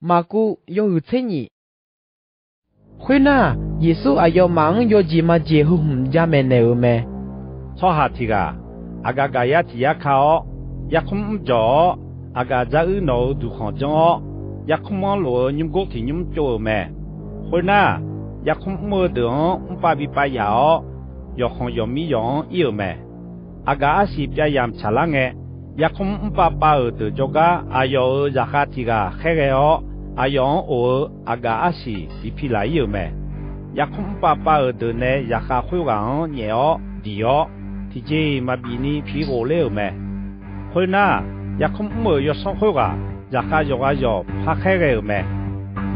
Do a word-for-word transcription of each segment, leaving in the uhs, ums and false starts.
Maqkuv yawhuiq tser nyif. Khoernar, Yeqsur aqyawfmaf-anr yawjeq majeq heu hmq jamaeq naeq-euq mae. Tsawrhaq tiq ghaq, aqgaf gaf yar tiq yar ka-awr, yarkmr mr jawq-awr, aqgaf dzaruir nawq-euq duqkhanq janr-awr, yarkmr-anr lof-eu nymrgor tiq nymr tsov-euq mae. Khoernar, yarkmr mr-eu deuq-anr mrpav bi pav yaf-awr, yawqkhanq yawqmir yawq-anr ir-euq mae. Aqgaf arsiq pyav yamq tsaqlar ngae, yarkmr mrpav pav-euq deuq jawrgar aqyawf-euq zaqkhav tiq ghaq khaerghae-awr, aqyawf-anr of-eu aqgaf arsiq bi pi laq ir-euq mae. Yarkmr mrpav pav-euq deuq nae zaqkhav khoerghaq-anr nyaef-awr diq-awr, tiqjeq-iq maqbif ni bi ghof ler-euq mae. Khoernar, yarkmr mr-euq yawsanr khoerghaq zaqkhav yawqghaq yawq par khaerghae-euq mae.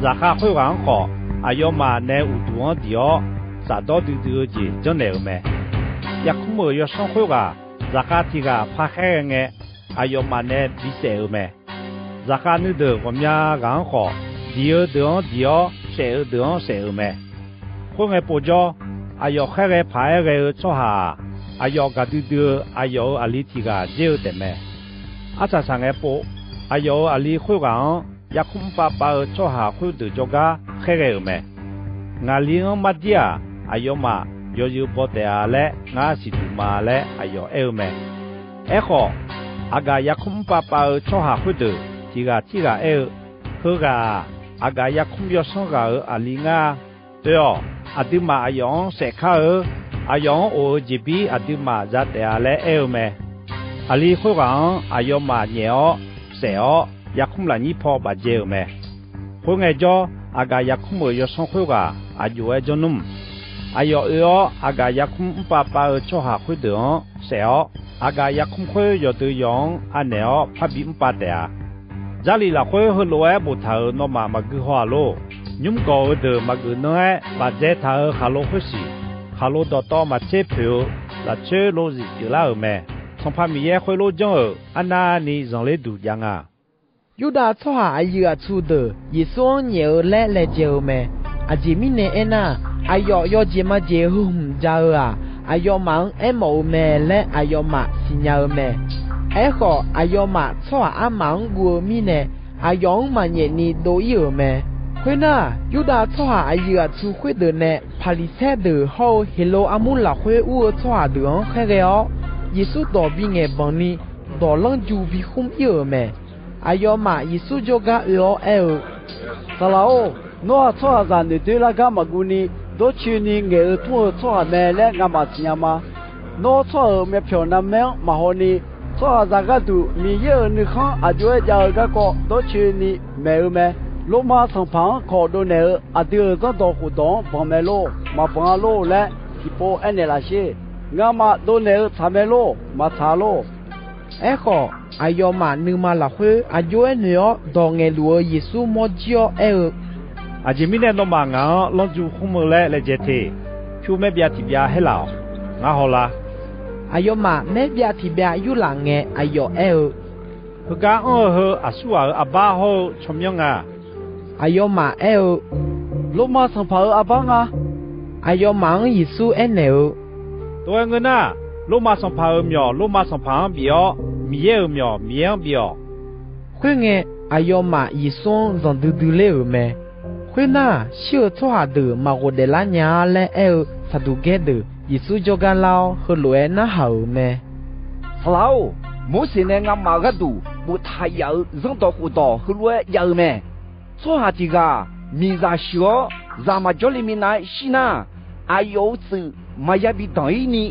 Zaqkhav khoerghaq-anr khawf, aqyawfmaf nae uqduq-anr diq-awr, safdawr duidui-eu jeq janrnaeq-euq mae. Yarkmr-euq yawsanr khoerghaq zaqkhav tiq ghaq par khaerghae ngae, aqyawfmaf nae bisaef-euq mae. Zaqkhav nuideuq ghawqmya ghaq-anr khawf, diq-eu deuq-anr diq-awr, saef-eu deuq-anr saef-euq mae. Khoerngae povjawr, aqyawf khaerghae paq-aer ghae-eu tsawrhaq-aq, aqyawf gaqdui dui-eu aqyawf-euq aqli tiq ghaq dzer-eu taefmae. Arsaq saqngae pov, aqyawf-euq aqli khoerghaq-anr yarkmr mrpav pav-eu tsawrhaq khoerdeuq jawrgar khaerghae-euq mae. Ngaqli-anr mardir-aq, aqyawfmaf yawzeu baw taef-a laer ngar siqduq ma laer aqyawf aer-eu mae. Aerkhawf, aqgaf yarkmr mrpav pav-eu tsawrhaq khoerdeuq tiq ghaq tirghaq aer-eu, Heughaq-aq, aqgaf yarkmr yawsanr ghaq-euq aqli ngar-a. Oe-awq, aqduimaf aqyawf-anr saef kar-eur. Aqyawf-anr of-eu jeqbir aqduimaf za taef-a laer aer-eu mae. Aqli khoerghaq-anr aqyawfmaf nyaef-awr saef-awr, yarkmr lafnyir paw bafdzae-euq mae. Khoerngae jawr, aqgaf yarkmr-euq yawsanr khoerghaq aq jov-aer janr nmr. Aqyawf oe-awr aqgaf yarkmr mrpav pav-eu tsawrhaq khoerdeuq-anr saef-awr, aqgaf yarkmr khoer yawqdeuq yawq-anr anaeq-awr parbi mrpav taef-a. Jarlif lafkhoer heulof-aer boftaq-euq nawmaf maqgui haw-aq lor. Nymr gawq-eu deuq maqgeuf nanr-aer bafdzae taq-euq khaqlo khoersiq, khaqlo dawqtawv maqtser poeq-eu lafcoer lozif pyeuflar-euq mae. Sanqpaq Miqyaer khoerlof janr-euq arnavni zanqler duq jav nga. Yurdav tsawrhaq aqyuif aqtsu deuq Yeqsur-anr nyaef-eu laer laejae-eu mae. Aqjeq mirnae aernar, aqyawf yawjeq majeq heu hmq ja-eu-aq, aqyawfmaf-anr aermawf-eu mae laer aqyawfmaf siqnya-eu mae. Aerkhawf, aqyawfmaf tsawrhaq armaf-anr guv-eu mirnae, aqyawf-anr maqnyaef ni dov ir-euq mae. Khoernar, Yurdav tsawrhaq aqyuif aqtsu khoerdeuq nae Paqliqsaer deuq hawr-eu Heqlov armur lafkhoer ur-eu tsawrhaq deuq-anr khaerghae-awr, Yeqsur dawq bingaeq banq ni, dawq lanrju bi khmr ir-euq mae. Aqyawfmaf Yeqsur jawrgar oe-awr aer-eu, Saqlaq-or, nawr-aq, tsawrhaqzaq noeqdoer lar gar maqguv ni, dawrcoeni ngaeq-eu tmr-eu tsawrhaq mae laer ngamaf siqnya ma. Nawr tsawrhaq-euq myavpyawq narmaer-anr maqhaw ni, tsawrhaqzaq gharduq Miqyaer-euq nuikhanr aq jov-aer jav-eu garkawv dawrcoeni maeq-eu mae. Lormav sanqpaq-anr kawq dovnaeq-eu aqdui-euq zanrdawq khofdawq-anr banq mae lor, maqbanq-a lor laer tiqpov aernaeq laf sher. Ngamaf dovnaeq-eu tsaq mae lor, maqtsaq-a lor. Aerkhawf, aqyawfmaf nuima lafkhoer aq jov-aer noeq-awr dawq ngaeqluf-eu Yeqsur mawr jir-awr aer-eu, Aqjeq mirnae nawmaf ngaq-anr lanrju khmr-eu laer laejae te? Pyur maer byav tiq byav haer laf-awq. Ngar haw la. Aqyawfmaf maer byav tiq byav yurlaf ngae, aqyawf aer-eu, Heugar anr-eu heu aqsur ghaq-euq arbar hawr-eu tsawrmyanr nga. Aqyawfmaf aer-eu, Lormav sanqpaq-euq arbar nga. Aqyawfmaf-anr Yeqsur aernaeq-eu, Tov-aer ngeur nar, Lormav sanqpaq-euq myawq Lormav sanqpaq-anr bif-awr, Miqyaer-euq myawq Miqyaer-anr bif-awq. Khoerngae, aqyawfmaf Yeqsur-anr zanqdui dui ler-euq mae. Khoernar, shir-eu tsawrhaq deuq maqghof daeflar nya-ar laer aer-eu Saqduqgaer deuq Yeqsur jawrgar lar-awr, heulof-aer narhaq-euq mae. Saqlaq-or, Morseq nae ngamaf gharduq boftaq yaf-euq zanrdawq khofdawq heulof-aer jav-eu mae. Tsawrhaq tiq ghaq miqzaq sheuq-awr, zaq maqjawr le minav-aer shir nar, aqyawf-euq tsuif maqya bi danq-ir ni,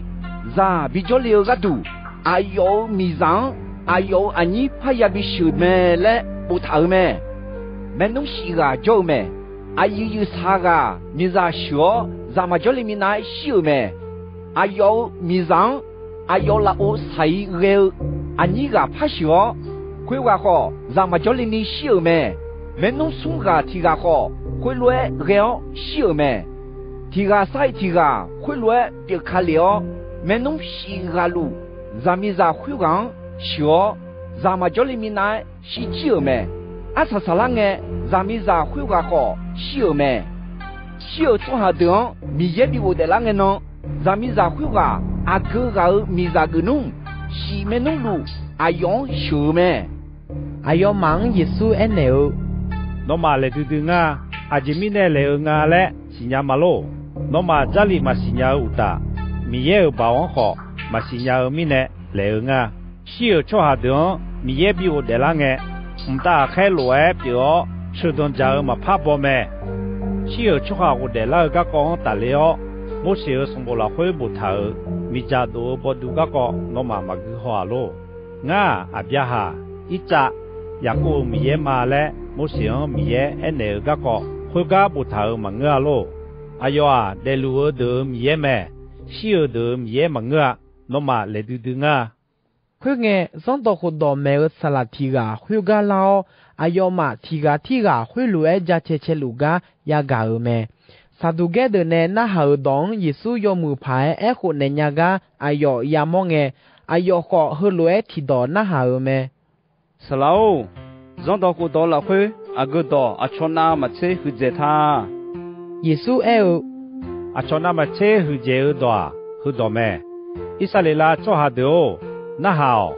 zaq bi jawr le-eu gharduq, aqyawf-euq miqzaq-anr aqyawf-euq aqnyir parya bisheuq mae laer boftaq-euq mae. Maernmr shif ghaq jawr-eu mae. Aqyuif yuif saq ghaq miqzaq sheuq-awr, zaq maqjawr le minav-aer shir-euq mae. Aqyawf-euq miqzaq-anr aqyawf lafov saq-ir ghae-eu aqnyir ghaq par sheuq-awr, khoerghaq khawf zaq maqjawr le ni shir-euq mae. Maernmr smr ghaq tiq ghaq khawf, khoerlof-aer ghae-awr shir-euq mae. Tiq ghaq sar-iq tiq ghaq khoerlof-aer pyeuf ka lef-awr, maernmr shif ghaq luf, zaqmiqzaq khoerghaq-anr sheuq-awr, zaq maqjawr le minav-aer shirjir-euq mae. Arsaq saqlar ngae, zaqmiqzaq khoerghaq khawf shir-euq mae. Shir-euq tsawrhaq deuq-anr Miqyaer bi ghofdaef lar ngae nan, zaqmiqzaq khoerghaq aqgeu ghaq-euq miqzaq geuf nmr, shif maernmr luf, aqyawf-anr sheuq-eu mae. Aqyawfmaf-anr Yeqsur aernaeq-eu, Nawmaf laeq duidui ngar. Aqjeq mirnae laeq-eu nga laer siqnya ma lor. Nawmaf Jarlif maqsiq nya-eu uqtaf, Miqyaer-euq baoq-anr khawf maqsiq nya-eu mirnae laeq-eu ngar. Shir-euq tsawrhaq deuq-anr Miqyaer bi ghofdaef lar ngae, mqtav ghaqkhaer lof-aer pyeuf-awr sheuqdanq dzaq-eu maqpar baw mae. Shir-euq tsawrhaq ghofdaef lar-eu garkawv-anr tafler-awr, Morseq-euq sanqbof lafkhoer boftaq-euq miqdzaq dof-eu bawduv garkawv nawmaf maqgui haw-aq lor. Ngar-aq, Aqbyaqhaq, Irtsav, Yaqkov-euq Miqyaer ma laer Morseq-anr Miqyaer aernaeq-euq garkawv khoergar boftaq-euq maqngeur-a lor. Aqyawf-aq, daefluf-eu deuq-euq Miqyaer mae. Shir-euq deuq-euq Miqyaer maqngeur-a. Nawmaf laeq duidui ngar. Khoerngae, Zanrdawq khofdawq maeq-eu saqlaq tiq ghaq khoergar lar-awr, aqyawfmaf tiq ghaq tirghaq khoerlof-aer ja cae cae luf gar yagaq-euq mae. Saqduqgaer deuq nae narhaq-euq dawq-anr Yeqsur yawmuiq paq-aer aerkhof naeq nya gar aqyawf yamawr ngae, aqyawf khawf heulof-aer tiqdawq narhaq-euq mae. Saqlaq-or, Zanrdawq khofdawq lafkhoer aqgeu dawq aqcawq navmaqtser huiqdzaeq ta. Yeqsur aer-eu, Aqcawq navmaqtser huiqdzaeq-eu dawq-aq, heudawq mae. Irsaqleqlav tsawrhaq deuq-or, narhaq-awq.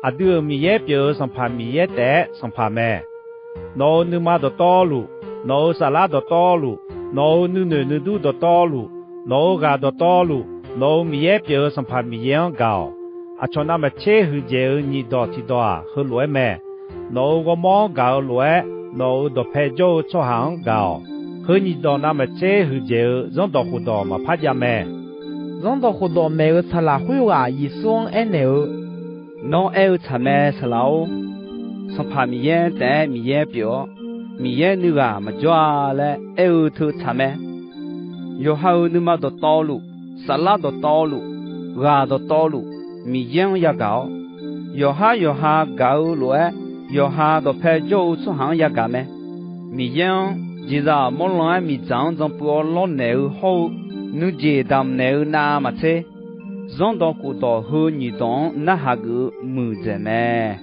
Aqdui-euq Miqyaer pyeuf-eu Sanqpaq Miqyaer taef-aer Sanqpaq mae. Nawq-euq nuima dawqtawvluf, nawq-euq saflar dawqtawvluf, nawq-euq nuinoeq nuidur dawqtawvluf, nawq-euq ghaq dawqtawvluf, nawq-euq Miqyaer pyeuf-eu Sanqpaq Miqyaer-anr gaq-awq. Aqcawq navmaqtser huiqdzaeq-eu nyiq dawq tiqdawq-aq, heulof-aer mae. Nawq-euq ghawrmawr-anr gaq-eu lof-aer, nawq-euq dawqpae jawr-eu tsawrhaq-anr gaq-awq. Heu nyiq dawq navmaqtser huiqdzaeq-eu Zanrdawq khofdawq maqpar jav mae. Zanrdawq khofdawq maeq-eu saqlaq khoerghaq Yeqsur-anr aernaeq-eu, Nawr aer-eu tsaq mae, saqlaq-or. Sanqpaq Miqyaer taef-aer Miqyaer pyeuf-awr, Miqyaer nuighaq maqjawr-a laer aer-eu teu tsaq mae. Yawqha-euq nuima dawqtawvluf, saflar dawqtawvluf, ghaq dawqtawvluf, Miqyaer-anr yagaq-awr, yawqhar yawqha gaq-eu lof-aer, yawqha dawqpae jawr-eu tsawrhaq-anr yagaq mae. Miqyaer-anr, jeqzaq mawr lan-aer miqdzaq-anr dzan puiv-awr lawrnaeq-eu hawr-eu, nuijeq damq naeq-eu navmaqtser, Zanrdawq khofdawq heu nyiq dawq-anr narhaq geuf-eu muiqdzaeq mae.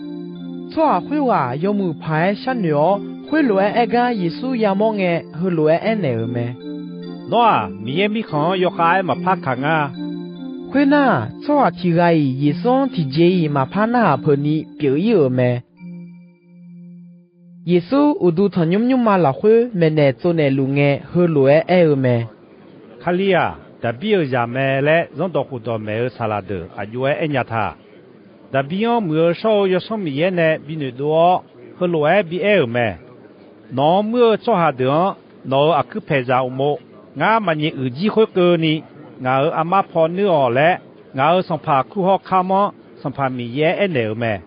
Tsawrhaq khoerghaq yawmuiq paq-aer sharnoeq-awr, khoerlof-aer aer gar Yeqsur yamawr ngae, heulof-aer aernaeq-euq mae. Nawr-aq, Miqyaer Mirkhanq-anr yawkhav-aer maqpar kaq nga. Khoernar, tsawrhaq tiq ghaq-iq Yeqsur-anr tiqjeq-iq maqpar narhaq peuq ni pyeuf-ir-euq mae. Yeqsur uqduq tanqnymr nymrma lafkhoer maeqnaeq tsovnaeq luf ngae, heulof-aer aer-eu mae. Kali-aq, Daqbir-euq zaq mae laer Zanrdawq khofdawq maeq-eu saqlaq deuq aq jov-aer aernya ta. Daqbir-anr Muiq-eu shawr-eu Yawsanr Miqyaer nae binoeq dov-awr, heulof-aer bi aer-euq mae. Nawq-anr muir-eu tsawrhaq deuq-anr, nawq-euq aqkuir paeqzaq uqmov, ngar maqnyaef uiq jir khoerkeuvni, ngaq-euq armar paw nuir-awq laer, ngaq-euq Sanqpaq kur hawr kamr-anr Sanqpaq Miqyaer aernaeq-euq mae.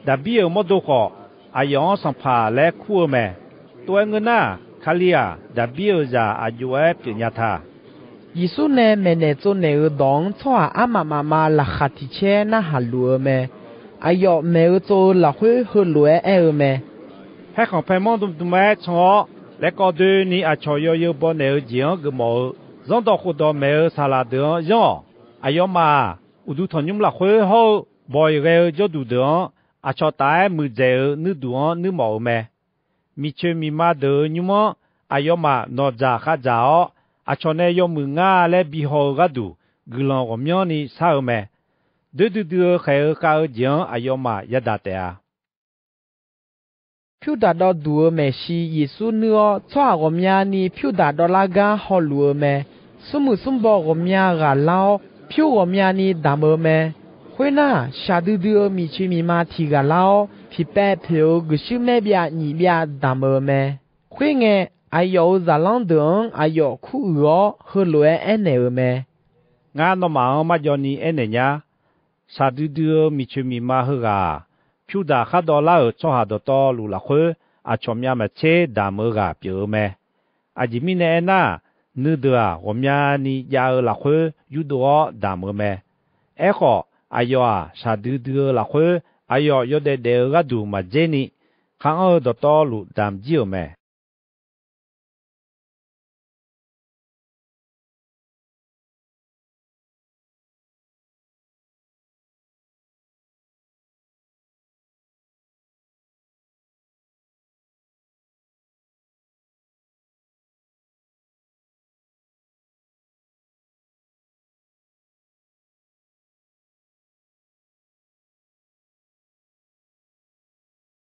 Daqbir-euq mawrdo khawf, aqyawf-anr Sanqpaq laer kur-eu mae. Tov-aer ngeur nar, Kali-aq, Daqbir-euq zaq aq jov-aer pyeufnya ta. Yeqsur nae maeqnaeq tsovnaeq-euq dawq-anr tsawrhaq armaf mafma laqkhaq tiq caer narhaq luf-eu mae. Aqyawf maeq-eu tsov-eu lafkhoer heulof-aer aer-eu mae. Paerkhanq paermanr dmdm-aer can-awr, laerkawv doeni aqcawq yawzeu baw naeq-eu jeq-anr geufmawf-eu Zanrdawq khofdawq maeq-eu saqlaq deuq-anr yanr-awq. Aqyawfmaf-aq, uqduq tanqnymr lafkhoer hawr-eu bawq-iq ghae-eu jawrduq deuq-anr, aqcawq taf-aer muiqdzaeq-euq nuirduq-anr nuirmawf-eu mae. Miqcoeq miqma deuq-euq nymr-anr aqyawfmaf nawqdzaq khavdzaq-awr, aqcawq nae yawmuiq ngar laer bihaw-eu gharduq, guiqlanq ghawqmyanrni shar-eu mae. Doer duidui-eu khaeq-eu khav-eu jeq-anr aqyawfmaf yadaq taef-a. Pyur daq dawv duq-eu maeqshi Yeqsur nuir-awr, tsawrhaq ghawqmyani pyur daq dawvlar gar hawluf-eu mae. Smrmuiq smrbaw ghawqmya ghaq lar-awr, pyur ghawqmyani damq-eu mae. Khoernar, shaqdui dui-eu miqcoeq miqma tiq ghaq lar-awr, tiqpaev poeq-eu guiqshuir maer byav nyiq byav damq-eu mae. Khoerngae, aqyawf-euq zaqlanr deuq-anr aqyawf kuruiq-awr, heulof-aer aernaeq-euq mae. Ngar nawmaf-anr marjawv ni aernaeq nya. Shaqdui dui-eu miqcoeq miqma heughaq-aq, pyur daq khar dawvlar-euq tsawrhaq dawqtawvluf lafkhoer, aqcawq myav maqtser damq-eu ghaq pyeuf-eu mae. Aqjeq mirnae aernar, nuideuq-aq, ghawqmyani jav-eu lafkhoer yurdov-awr damq-eu mae. Aerkhawf, aqyawf-aq, shaqdui dui-eu lafkhoer aqyawf yawdaef daef-eu gharduq maqdzer ni, khar anr-eu dawqtawvluf damq jir-euq mae.